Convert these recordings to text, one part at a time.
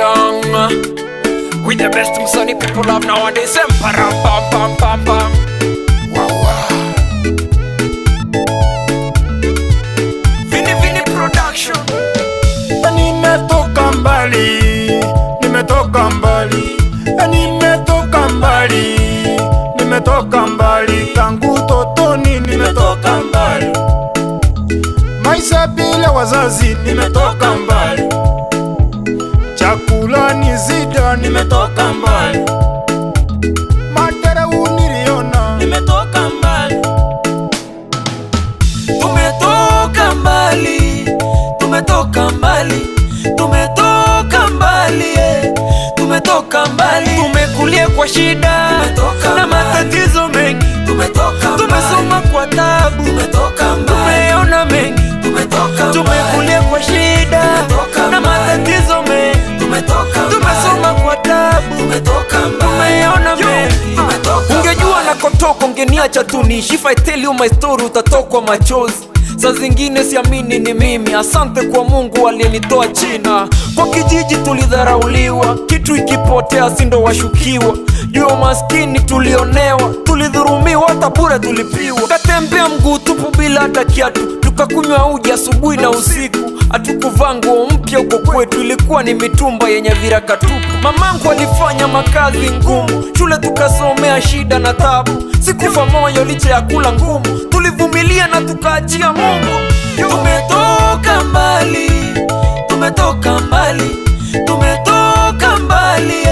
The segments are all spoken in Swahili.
Young. We the best Msanii people love nowadays. Param pam pam pam pam. Wow wow. Vini Vini Production. Nimetoka mbali, nimetoka mbali, nimetoka mbali, nimetoka mbali, tangu totoni nimetoka mbali. Maisha bila wazazi nimetoka mbali. Chakula ni zida nimetoka mbali. Madereu niliona nimetoka mbali. Tumetoka mbali, tumetoka mbali, tumetoka mbali, tumetoka mbali. Tumekulia kwa shida na matatizo mengi, tumesoma kwa tabu, tumeona mengi. Tumekulia kwa shida na matatizo mengi, tumesoma kwa tabu, tumeona mengi. Ungejua nakotoka ungeniacha tu niishi. If I tell you my story utatokwa machozi. Saa zingine siamini ni mimi. Asante kwa Mungu aliyenitoa China. Kwa kijiji tulidharauliwa, kitu ikipotea sindo washukiwa. Juu maskini tulionewa, tulidhurumiwa hata bure tulipiwa. Katembea mguu tupu bila hata kiatu, tukakunywa uji asubuhi na usiku. Hatukuvaa nguo mpya huko kwetu, ilikuwa ni mitumba yenye viraka tupu. Mamangu alifanya makazi ngumu, shule tukasomea shida na tabu. Sikufa moyo licha ya kula ngumu, tulivumilia na tukaachia Mungu. Tumetoka mbali, tumetoka mbali, tumetoka mbali,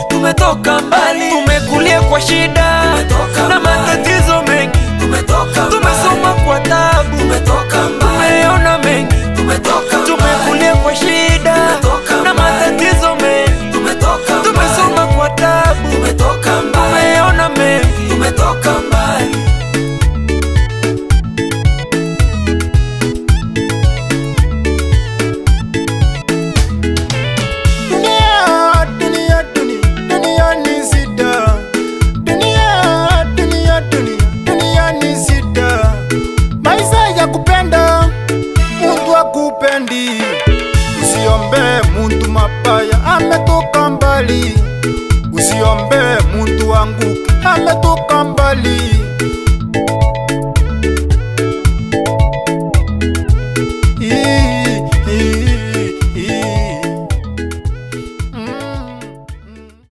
tumetoka mbali. Tumekulia kwa shida na matatizo mengi, tumesoma kwa tabu, tumeona mengi. Tumekulia kwa shida na matatizo mengi, tumesoma kwa tabu, tumeona mengi. Tumetoka mbali. Dunia, dunia, dunia, dunia ni sida. Dunia, dunia, dunia, dunia ni sida. Maisha ya kupenda, mtu akupendi. Usiombe mtu mabaya, ametoka mbali. Usiombe mtu anguke, ametoka